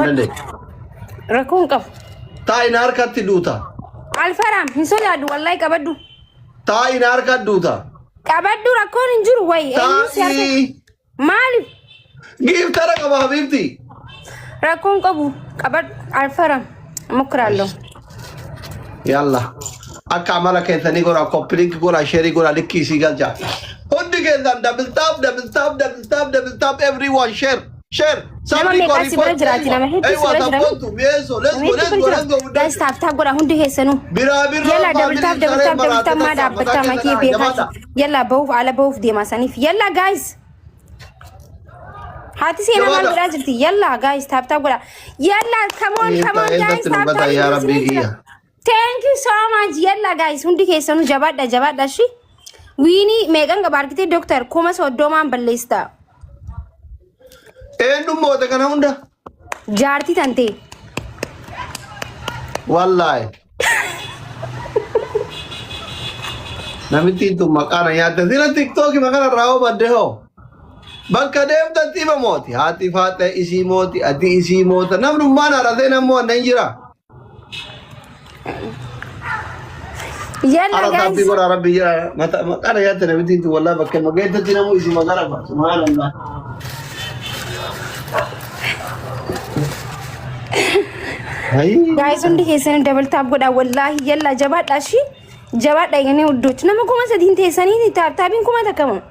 Qabadhu. dandeenye. Rakkoo hin qabu. Taa'i na harkatti duuta. Alfaraam hin sodaadhu wallahi qabadhu. Taa'i na harkatti duuta. Qabadhu rakkoon hin jiru wayi. Eenyu si harka Taa'i. maaliif Giiftara qaba habiibti. rakkoon qabu qabadhu alfaraam mukraallo. Yalla. Akka amala keessanii godhaa copy link godhaa share godhaa likkii isii galchaa. Hundi keessan double tap double tap double tap double tap everyone share share. Nama Sabri koo meeqaa si bira report jiraati? Nama hedduu si Eywa bira jira. sabboontu mi'eessoo let's Nama go hedduu let's bira go jira. let's go Guys guddachuu. tap tap godha hundi keessanuu. Biraa birroo Yalla double faamilii tap double saree tap double maraate tap maa takka mataa dhaabbattaa keessa makii dhaa beekaati. jabaadha. Yalla bahuuf ala bahuuf deemaa saniif. Yalla guys. Haati seenaa maal Jabaadha. godhaa jirti? Yalla guys tap tap godha. Yalla come on come on guys Eessatti nu tap gataa tap yaa rabbii kiyya. Thank you so much. Yalla guys hundi keessanuu jabaadha jabaadha shi. Wiinii meeqan qaba argitee dooktar 30,000 balleessita. Eenyuun moote kana hunda? Jaartii tantee. Wallaahi. Namittiin tun maqaa na nyaatte. Sila tiktookii maqaa irraa hoo badde hoo? Bakka deemtan xiba mooti. Haati faaxee isii mooti, ati isii moota. Namnummaan haadhatee nammoo anna hin jira. Yalla Ara guys. taapii godhaa rabbi jira. Mata maqaa na nyaatte namittiin tun wallaahi bakka mageettatti namuu isii maqaa rafa. Subhaanallah. Hayii. Guys hundi keessan double tap godhaa wallaahi yalla jabaadha shi. Jabaadha eeganii huddochi nama 3,000 teessanii tap tapiin 1,000 moo.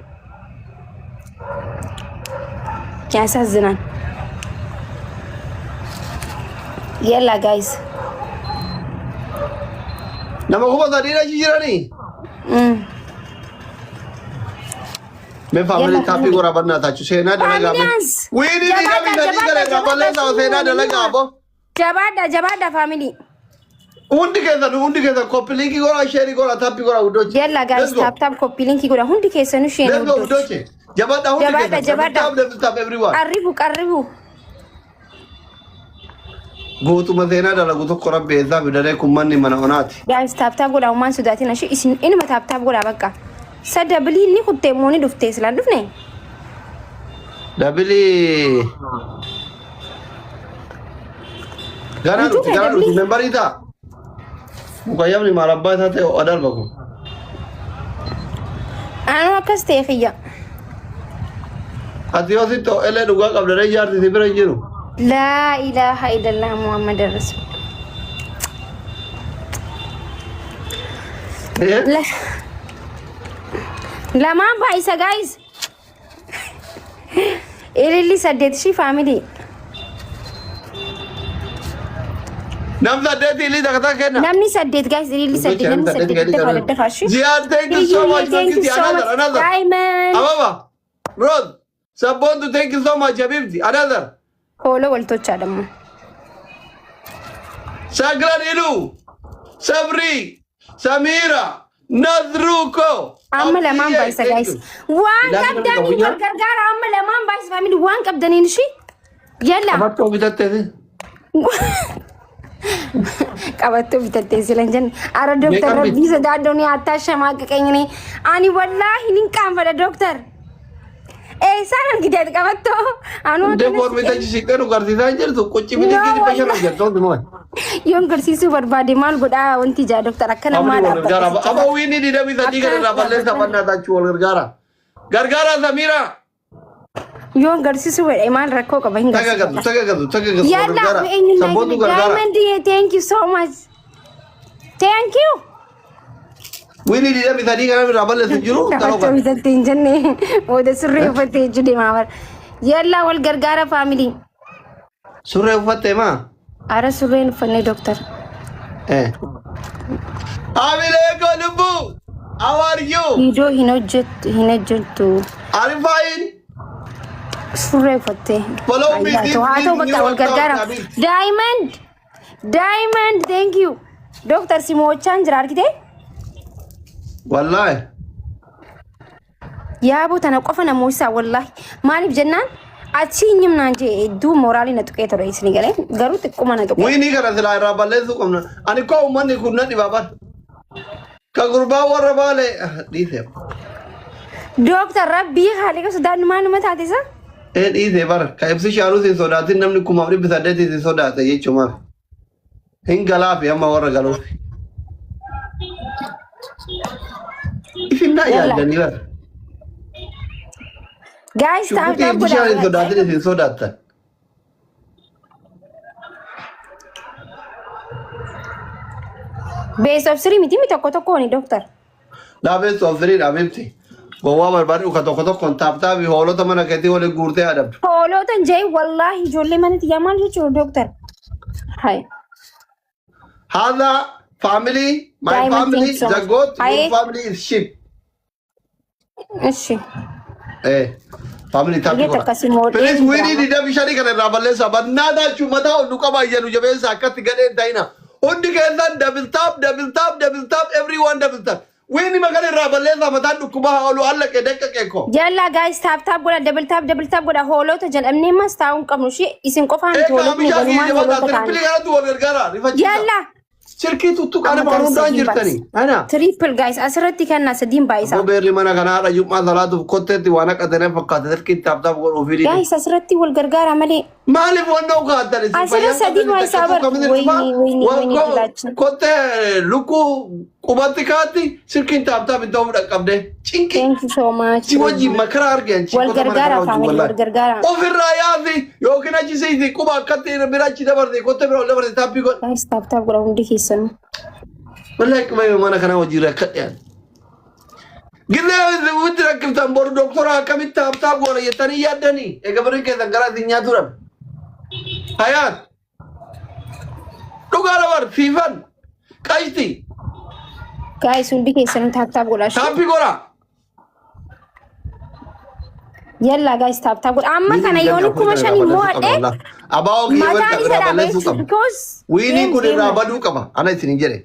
ያሳዝናል። Yalla guys. Nama 3,000 achi jiranii. Mee faamilii Yalla. taappii godhaa bannaa seenaa dalagaa mee. Faamiliyaans. Wiinii Jabaadha, 23 gara irraa jabaadha, balleessaa seenaa dalagaa aboo. Jabaadha jabaadha faamilii. Hundi keessan hundi keessan copy linkii godhaa shareii godhaa taappii godhaa uddoche. Yalla guys Let's go. tap tap copy linkii godha hundi keessanuu sheen Let's go hordoftu. uddoche. Jabaadha hundi Jabaadha, keessan. jabaadha. Double tap double tap everyone. Qarribu qarribu. Guutuma seenaa dalagu tokko rabbi eessaa fidaree kun manni mana onaati. Guys tap tap godha uumaan sodaatin ashii isin inuma tap tap godha bakka. Sa dabilii ni kuttee moo ni dhuftee silaan dhufne? Dabilii. Ganaa dhufti ganaa dhufti membarii ta'a. Mukayyamni maal abbaa isaa ta'e ho'a darba kun. Anuu akkas ta'e kiyya. Ati yoo sitti ho'ellee dhugaa qabda ree jaarti si bira hin jiru. Laa ilaaha illallah Muhammad Rasul. Eh? Lamaan baay'isa guys. Ililli 8 ishii faamilii. Nam saddeeti ilii takka takka kenna. Namni 8 guys ililli 8 namni 8 dafa dafa ishii. Ziyaad thank you so much. Thank you Thank so another much. another. Diamond. Ababa. Rose. Sabboontu thank you so much Habibti. Another. Hooloo wal tolchaa damma. Saglan Ilu. Sabri. Samira. Nazruko. Amma lamaan baay'isa guys. Waan Ilaalli namni qabu qabdaniin jira? wal gargaara amma lamaan baay'isa faamilii waan qabdaniin ishii. Yalla. Qabattoo bitattee. Qabattoo bitattee silan jenne. Ara dooktar Meeqan rabbii sodaadhoo ni hattaa shamaaqaqenyine. Ani wallaahi nin qaanfadha dooktar. Eessaan argite ati qabattoo? Anuu Hundee akkana mormita si- siqee nu garsiisaa hin jirtu. Qucci bilikii No, 500 hojjettoon moo. Yoon garsiisuu barbaade maal godhaa wanti jaa dooktar akkana Amni maa wal gargaara. dhaabbata. Amma wiinii 23 gara irraa balleessaa fannaa taachuu wal gargaara. Gargaara Samiira. Yoon garsiisuu fedhe maal rakkoo qaba hin Taga gatu garsiisu. taga gatu taga gatu wal Yalla gargaara. eenyuun Sabboontu gargaara. Diamond thank you so much. Thank you. Wiinii 23 kana irraa balleessu hin jiru. Taloo Qabattoo kana. bitattee hin jenne booda surree uffattee jechuu deemaa bara. Yalla wal gargaara faamilii. Surree uffattee maa? Ara surreen uffannee dooktar. Eh. Amilee koo lubbuu. How are you? Viidiyoo hin hojjettu hin hojjettu. Are you fine? Surree uffattee. Follow me, Haa this ta'u haa ta'u is bakka new wal gargaara. account, Abid. Diamond Diamond thank you. Dooktar si mo'achaan jira argitee? Wallahi. Yaaboo tana qofa na mo'isaa wallaahi. Maaliif jennaan achi hin himnaan jee hedduu mooraalii na tuqee ture isin galee garuu xiqquma na tuqee. Wiinii kana silaa irraa balleessuu qabna. Ani koo uummanni kun na dhiba bar. Ka gurbaa warra baale dhiise. Dooktar rabbii haaliqa sodaannu maaluma taate isa? Ee dhiisee bara ka ibsi shaanuus hin sodaatin namni 1800 hin sodaate jechuumaaf. Hin galaafi amma warra galuuf. Isin naa Yalla. yaaddanii bara. Guys, tap Shugguxii tap ibsi shaan hin godhaa. sodaatin isin sodaattan. Best of three miti mi tokko tokkooni doctor. Dhaabee sooftirii dhaabibti. Gowwaa barbaadu ka tokko tokkoon taaptaabii hoolota mana keetii waliin guurtee adabdu. Hoolota jee wallaahi ijoollee mana tiyyaa maal jechuudha doctor. Hai. Haadha family, my Diamond, family, thank you so the much. goat, your Haye. family is sheep. Ishi. Eh, family taappii Biyya godha. takka si moodhee Please hin wiinii jiraama. didamii shanii kana irraa balleessaa. Bannaataa jechuun mataa ol nu qabaa iyya nu jabeessa akkatti gadhee hin ta'ina. Hundi keessan double tap, double tap, double tap, everyone double tap. Wiinii magana irraa balleessaa mataan dhukkubaa haa oolu allaqee daqqaqee koo. Yalla guys, tap tap godha, double tap, double tap godha. Hoolota jedhamnee mas taa'uu hin qabnu. Ishee isin qofaan miti Eegaa hoolotni bishaan galumaan kiyya hoolota mataa ta'ani. triple kanatti wal gargaara rifachiisa. Yalla. Sirkii tuttuqaa Amma nama kan hundaan sadiin jirtanii. baay'isa. Ana. Triple guys, asirratti kennaa sadiin baay'isa. Abboo beerri mana kanaa haadha jum'aa salaatuuf kotteetti waan akka ta'e fakkaate sirkii taap taap godhuu fi dide. Guys, asirratti wal gargaara malee. Maaliif wanta ukaattan isin Asirra fayyaan sadii qabdanii baay'isaa takka bar. tokko Wayni wayni wayni jiraachin. kottee lukkuu qubatti kaatti sirkiin taap taap iddoo dhaqqabde cinqi Thank you so much. si wajjin makara argan Wal cinqota mana gargaara kana wajjin family, wal wallaahi. gargaara. Ofirraa yaasi yookiin achi siisi quba akkatti bira achi dabarte kottee bira ol dabarte taappii godhe. Guys, tap tap godha hundi keessanuu. Wallahi qubee mana kanaa hojii rakkadhe. Gillee wanti rakkiftan boru doktora akkamitti taap taap goona jettanii yaaddanii egaa birrii keessan garaa isin nyaatu dhabe. Hayaat dhugaa labar fiifan qashti Guys, hundi keessanuu tap tap godha. taappii godha. Yalla guys, tap tap godha. Amma kana yooni 5000 mo'adhe Abaa'oo kiyya mataan wanta isa irraa dhabe balleessuu qaba. because Wiiniin game kun irraa game. baduu qaba. Ana isin jedhe.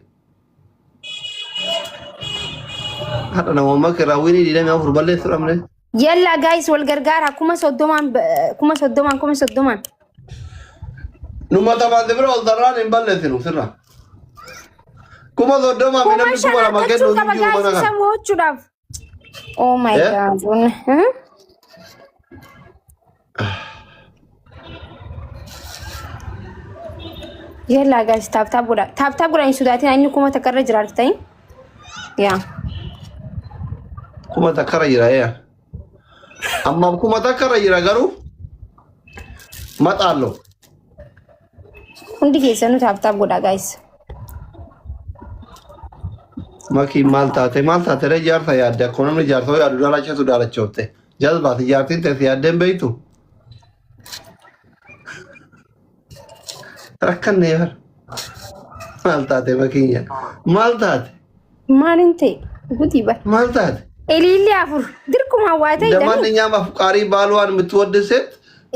Hadha namummaa irraa wiinii 24 balleessuu dhabne. Yalla guys, wal gargaara 30,000 30,000 30,000. Nu mata baante bira ol tarraan hin balleessinu sirra. 30,000 fi Kuma namni shan 2000 argachuu kennu qaba hin jiru guys mana isa kana. mo'achuudhaaf. Oh my Eh? God. Hmm? Yalla guys, tap tap godha. Tap tap godha hin sodaatin inni 1000 irra jira argitanii. Yaa. 1000 irra jira yaa. Amma 1000 irra jira garuu maxaallo. Hundi keessanuu tap tap godha guys. Makii maal taate maal taate ree jaarsa yaadde akkuma namni jaarsa yaadu daalachatu daalachoofte. Jazbaati jaartiin teessi yaaddeen beektu. Rakkanne bar. Maal taate makiin maal taate Maaliin ta'e guutii bar. maal taate? Ilillee afur dirquma waa ta'e dha. ለማንኛውም አፍቃሪ ባሏን የምትወድ ሴት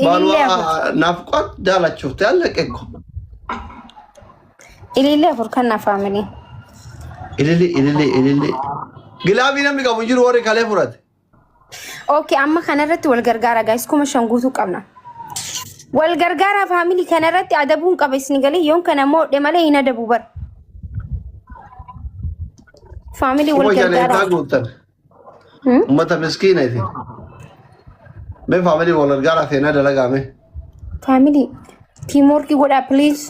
ባሏ ኢሊሊ አፍር ናፍቋት ዳላችሁት ያለቀ እኮ። Ilillee afur kan na family. ኢሊሊ ኢሊሊ ኢሊሊ ግላቢ namni qabu hin jiru warri kalee fudhate. Okay, amma kanarratti wal gargaara guys, 5000 guutuu qabna. Wal gargaara family, kanarratti adabuun qaba isin galee yoon kana moodhe malee hin adabu bar. Family wal 5000 gargaara. eegaa guuttan. Ummata miskiina isin. Mee family wal gargaara seenaa dalagaame. Family teamwork godhaa please.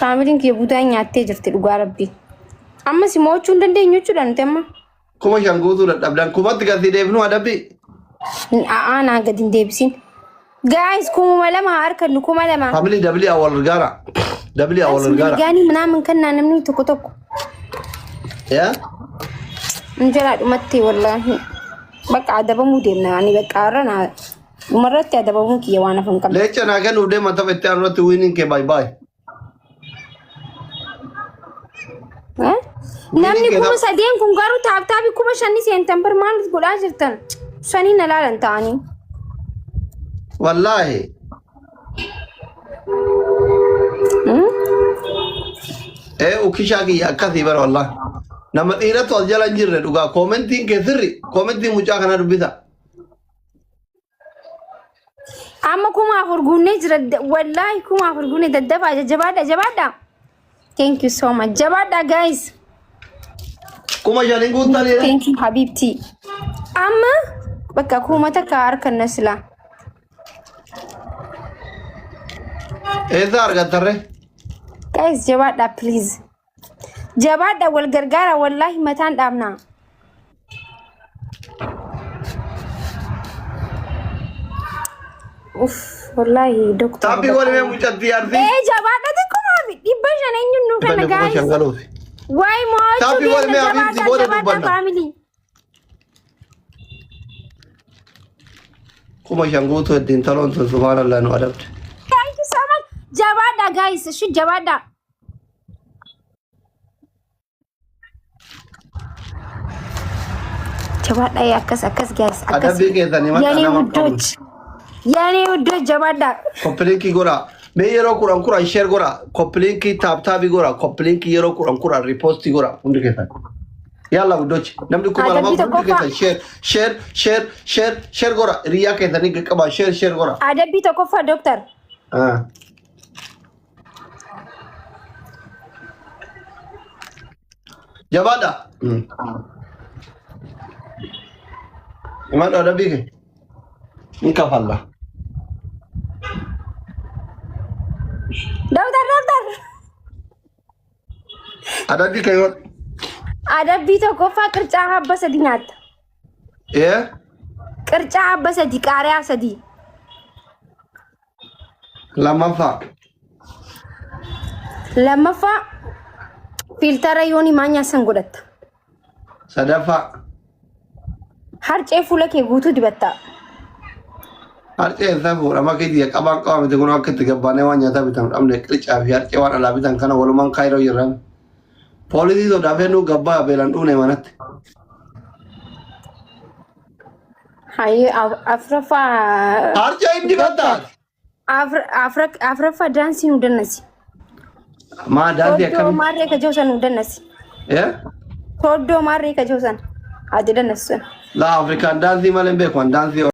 Familyn kiyya budaa nyaattee jirti dhugaa rabbi. Amma si mo'achuu hin dandeenyu jechuudha nuti amma. 5000 guutuu dadhabdan kumatti gadi deebinu adabbi. A'aa naa gadi hin deebisin. Guys, 2000 harkannu 2000. Family double wal gargaara. Double wal gargaara. Mirgaanii minaamin kannaa namni tokko tokko. Yaa Injalaa dhumatti wallaahi. Bakka adabamuu deemna ani bakka har'a naa dhumarratti adabamuu kiyya waan hafan qabna. Leenca naa kennuuf deema tapha itti aanu irratti wiiniin kee baay baay. Namni 3000 kun garuu tap tapii 5000 seentan bar maal godhaa jirtan? Shanii na laalan ta'anii. Wallaahi. Ee ukkishaa kiyya akkasii bara wallaahi. Nama dhiiratu as jala hin jirre dhugaa commentiin kee sirri commentiin mucaa kanaa dubbisa. Amma 4000 guunnee jira wallaahi 4000 guunnee daddafaa jabaadha jabaadha. Thank you so much. Jabaadha guys. 5000 guuttanii. Thank you habibti. Amma bakka 1000 harkanna silaa. Eessaa argattarree? Guys, jabaadhaa please. Jabaadhaa wal gargaara wallaahi mataan dhaabnaa. Uff wallaahi doktor. Taapii godhi mee mucattii arsii. Ee jabaadhaa xiqqoo 500 eenyuun nuu Dhibba kenna kuma guys. shan galuufi. Waay mo'achuu Taappii godhi mee keenya habiibti jabaadhaa booda jabaadhaa dubbanna. faamilii. 5,000 guutuu ittiin taloon tun subhaanallah nu adabde. Thank you so much. Jabaadhaa guys. Ishi jabaadhaa. Jabaadhaa yaa akkas akkas guys akkas. Adabbii keessanii maqaa Yane nama qabnu. ውዶች የኔ ውዶች jabaadhaa. Copy link godhaa. Mee yeroo 10 10 share godhaa. Copy link tap tap godhaa. Copy link yeroo 10 10 repost godhaa hundi keessan. Yalla guddochi namni 2000 Adabbii hundi tokkoffaa. keessan share share share share share godhaa. Hiriyaa keessanii qaqqabaa share share godhaa. Adabbii tokkoffaa dooktar. Ah. Jabaadha. Himadhu adabbii kee. Ni kafalla. Dooktar dooktar. Adabbii kee yoo. Adabbii tokkoffaa qircaa habba sadi nyaatta. Ee. Qircaa habba sadi qaariyaa sadi. Lammaffaa. Lammaffaa fiiltara yoonii maanyaa san godhatta. Sadaffaa. Harcee fuula kee guutuu dibatta. Harcee eessaa fuudhama keetii qabaan qabamte kun akka itti gabbaanee waan nyaataa bitan dhabne qircaa fi harcee waan alaa bitan kana walumaan kaayiroo jirran. Poolisii sodaafee nu gabbaa beelan dhuune manatti. Hayyee afraffaa Harcee hin dibattaa? Afraffaa daansii nu dannasi. Maa daansii Tooddoo akkamii? maarree ka jiru san nu dannasi. Eh? Tooddoo maarree ka jiru san ati dannasu san. Laa Afrikaan daansii malee hin beeku an daansii.